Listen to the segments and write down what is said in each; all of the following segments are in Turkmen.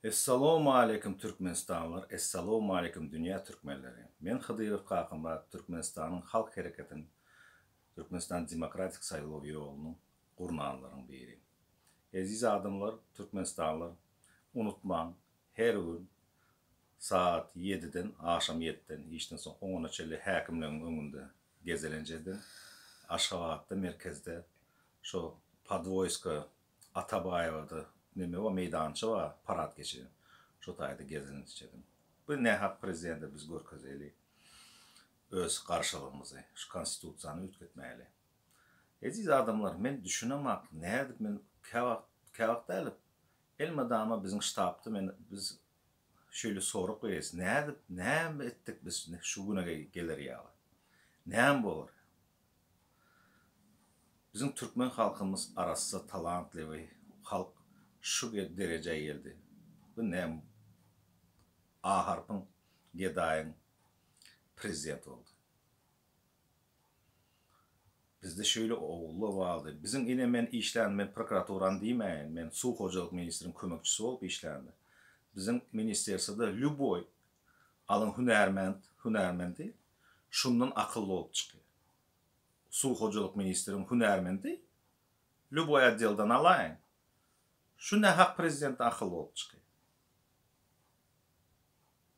Essalowmaleýkim Türkmenistanlylar Essalowmaleýkim dünýä türkmenleri Men Hydyrow Kakamyrat Türkmenistanyň Halk Hereketiniň Türkmenistan Demokratik Saýlaw ýolunyň gurnanlaryň biri. Eziz adamlar Türkmenistanlylar unutmaň her gün saat ýediden agşam ýediden işden soň ona çenli häkimligiň öňünde gezelenç ediň Aşgabatda merkezde şo Podwoýska Atabaýewada neme bar meýdança bar parad geçirýän şo taýda gezelenç ediň. Bu nähak prezidente biz görkezeli öz garşylygymyzy şu konstitusiýany üýtgetmäli. Eziz adamlar men düşünemak nädip men käwagt käwagt däl elmydama biziň ştabda men biz şeýle sorag berýäs nädip näme etdik biz şu güne geler ýaly näme bolar Biziň türkmen halkymyz arassa talantly we halk şu derejä geldi. Bu näme A harpyň gedaýyň prezidenti boldy. Bizde şeýle ogullar bardy. Biziň ine men işlän men prokuraturany diýmäýin men suw hojalyk ministriň kömekçisi bolup işlände biziň ministerstwada lýuboý alyň hünärment hünärmendi şundan akylly bolup çykýar. Suw hojalyk ministriň hünärmendi lýuboý otdeldan alaýyň. Şu nähak prezidentden akylly bolup çykýar.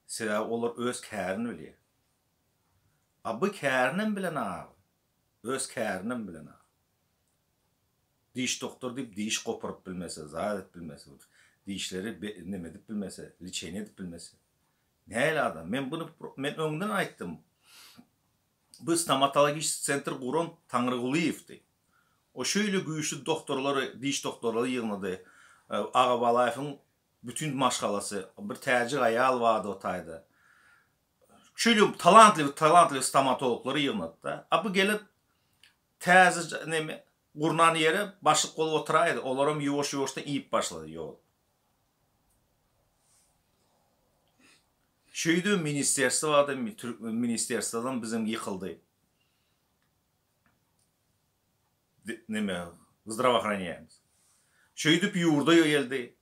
Sebäbi olar öz kärini bilýär. A bu kärinem bilenag. Öz kärinem bilenag. Diş doktor diýip diş goparyp bilmese, zat edip bilmese, dişleri neme edip bilmese, liçeniýe edip bilmese. Nähili adam? Men buny men öňden aýtdym. Bu stomatologiçeskiý sentr guran Taňrygulyýewdi. O şeýle güýçli doktorlary, diş doktorlary ýygnady. Aga Balaýewiň bütin maşgalasy, bir täjik aýal bardy o taýda. Şeýle talantly, talantly stomatologlary ýygnady-da. A bu gelip täze neme gurnan ýere başlyk bolup oturaýdy. Olaram ýuwaş-ýuwaşdan iýip başlady ýol. Şeýdibem ministerstwo bardy, ministerstwodan biziň ýykyldy. Neme, zdravoohranýaýamyz. Şeýdip ýurda geldi,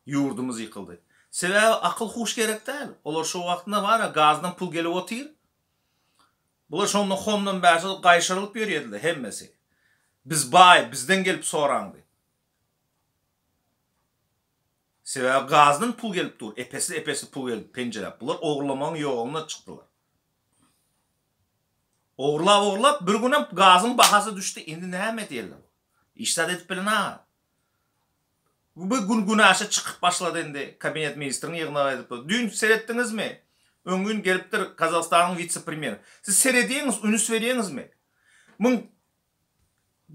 ýurdumyz ýykyldy. Sebäbi akyl-huş gerek däl. Olar şo wagtynda bar-a, gazdan pul gelip otyr. Bular şondan hondan bärsi gaýşarylyp ýörýärdiler hemmesi. Biz baý, bizden gelip soraň diýip. Sebäbi gazdan pul gelip dur, epesli-epesli pul gelip penjiräp. Bular ogurlamagyň ýoluna çykdylar. Ogurlap-ogurlap bir günem gazyň bahasy düşdi, indi näme edýärler? Hiç zat edip bilenok. Bu gün günaşa çykyp başlady indi kabinet ministriň ýygnagy edip. Düýn seretdiňizmi? Öňňün gelipdir Gazagystanyň witse-premýeri. Siz seredýäňiz, ünüs berýäňizmi? Muň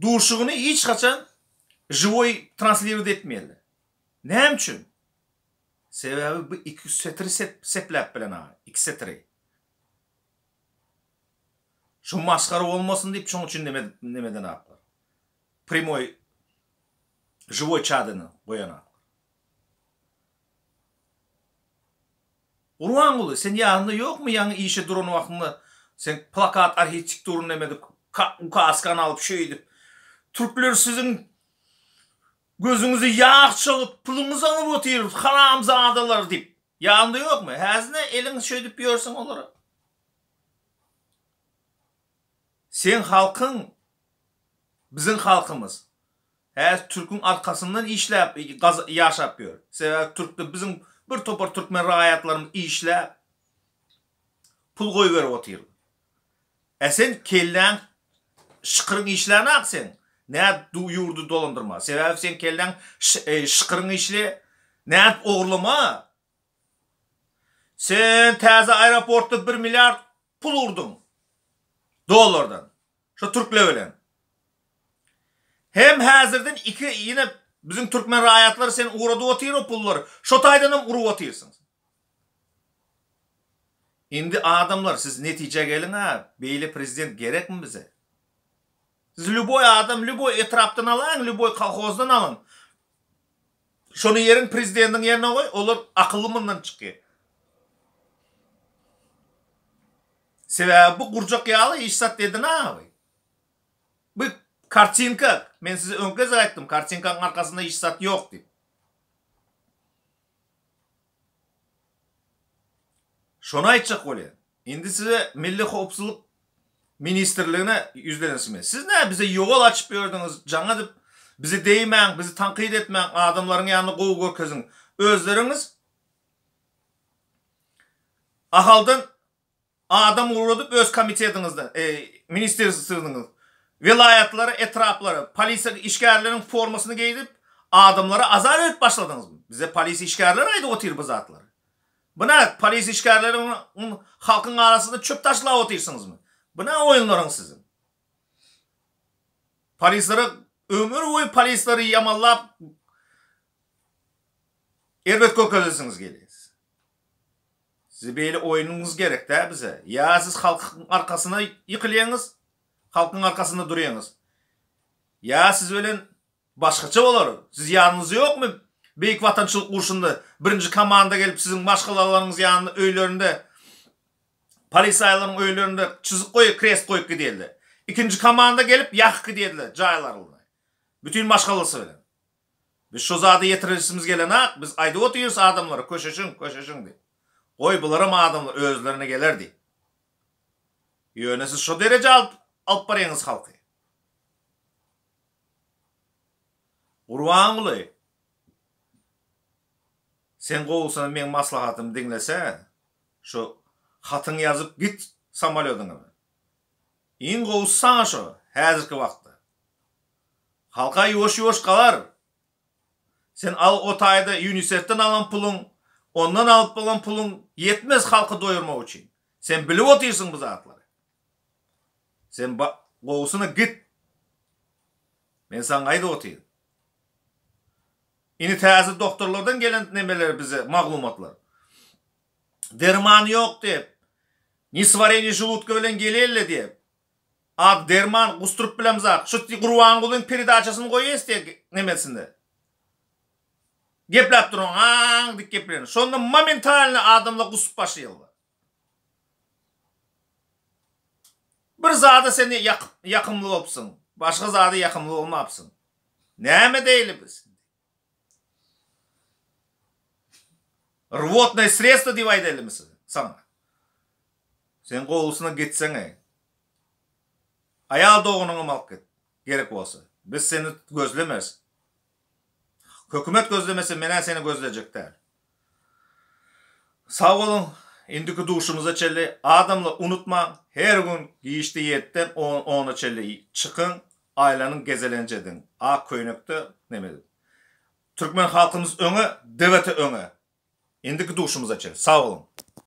duşugyny hiç haçan žiwoý translirowat etmeýärler. Näme üçin? Sebäbi bu iki setiri sepläp bilenok, iki setiri. Şu masgara bolmasyn diýip şoň üçin neme nemedenaklar. Primoý žiwoý çadyny goýanaklar. Gurbanguly sen ýanyňda ýokmy ýaňy işe duran wagtyňda sen plakat arhitekturyny neme edip ukaskany alyp şeýdip türkler siziň gözüňizi ýag çalyp puluňyzy alyp otyr haramzadalar diýip ýanyňda ýokmy häzine eliň şeýdip ýörsüň olara. Seň halkyň biziň halkymyz. Häzir türküň arkasyndan işläp ýaşap ýör. Sebäbi türkde biziň bir topar türkmen raýatlarymyz işläp pul goýberip otyrlar. Ä sen kelläň şykyryň işlänak seň. Nädip ýurdy dolandyrma. Sebäbi seň kelläň şykyryň işle. Nädip ogurlama. Sen täze aeroportda bir milliard pul urduň. Dollardan. Şo türkler bilen. Hem häzirden iki ýene biziň türkmen raýatlary seni ugradyp otyr o pullary. Şo taýdan hem urup otyrsyň. Indi adamlar siz netijä geliň-ä, beýle prezident gerekmi bize? Siz lýuboý adam, lýuboý etrapdan alaýyň, lýuboý kolhozdan alyň. Şony ýeriň prezidentiň ýerine goý, olar akylly mundan çykýar. Sebäbi bu gurjak ýaly hiç zat edinaby. Bu kartinka, men size öňki gezek aýtdym, kartinkanyň arkasynda hiç zat ýok diýip. Şony aýtjak bolýan. Indi size Milli howpsuzlyk ministrligine ýüzlenesim. Siz nä bize ýol açyp ýördüňiz, jaň edip bizi deýmäň, bizi tankyt etmäň, adamlaryň ýanynda gowy görkeziň. Özleriňiz Ahaldan Adam ugradyp öz komitetiňizden, ministerstwiňiz, welaýatlara, etraplara polisiýa işgärleriniň formasyny geýdip, adamlara azar berip başladyňyzmy? Bize polisiýa işgärleri aýdyp otyr bu zatlary. Bu nä, polisiýa işgärleri halkyň arasynda çöp taşlap otyrsyňyzmy? Bu nä oýunlaryň siziň? Polislere ömür boýy polisleri ýamanlap erbet görkezesiňiz gelýär. Size beýle oýnuňyz gerek däl bize. Ýa siz halkyň arkasyna ýykylýaňyz, halkyň arkasynda durýaňyz. Ýa siz bilen başgaça bolar. Siz ýanyňyzda ýokmy Beýik Watançylyk urşunda birinji komanda gelip siziň maşgalalaryňyz ýanynda öýlerinde polisaýlaryň öýlerinde çyzyk goýup krest goýup gidýärler. Ikinji komanda gelip ýakyp gidýärler jaýlaryny. Bütin maşgalasy bilen. Biz şo zady ýetiresimiz gelenak, biz aýdyp otyrys adamlara köşeşiň, köşeşiň diýip. Goý bularam adamlar özlerine geler diýip. Ýöne siz şo derejä alyp alyp barýaňyz halky. Gurbanguly, sen gowusyny meň maslahatymy diňlese, şo hatyňy ýazyp git samolýodyňa bilen. Iň gowusy saňa şo, häzirki wagtda. Halka ýuwaş-ýuwaş galar. Sen al o taýda UNICEF-den alan puluň, ondan alyp bolan puluň ýetmez halky doýurmak üçin. Sen bilip otyrsyň bu zatlary. Sen gowusyna git. Men saňa aýdyp otyryn. Indi täze doktorlardan gelen nemeler bize maglumatlar. Derman ýok diýip, neswareniýe želudka bilen geleli diýip, Az derman gusduryp bilemzak. Şu Gurbangulyň peredaçasyny goýaýys diýe nemesinde. Gepläp duran aň dik gepleýän. Şonda momentalny adamlar gusup başlaýarlar. Bir zada sen ýakymly bolupsyň. Başga zada ýakymly bolmapsyň. Näme diýeli biz? Rwotnoý sredstvo diýip aýdaýlymy size, saňa? Sen gowusyna gitseň-eý. Aýal doganyňam alyp git, gerek bolsa. Biz seni gözlemeris. Hökümet gözlemese, men-ä seni gözlejek däl. Sag boluň, indiki duşumyza çenli. Adamlar unutmaň, her gün giçde ýediden ona çenli çykyň, Aýlanyň gezelenç ediň ak köýnekde neme edip. Türkmen halkymyz öňe dwt öňe. Indiki duşumyza çenli sag boluň.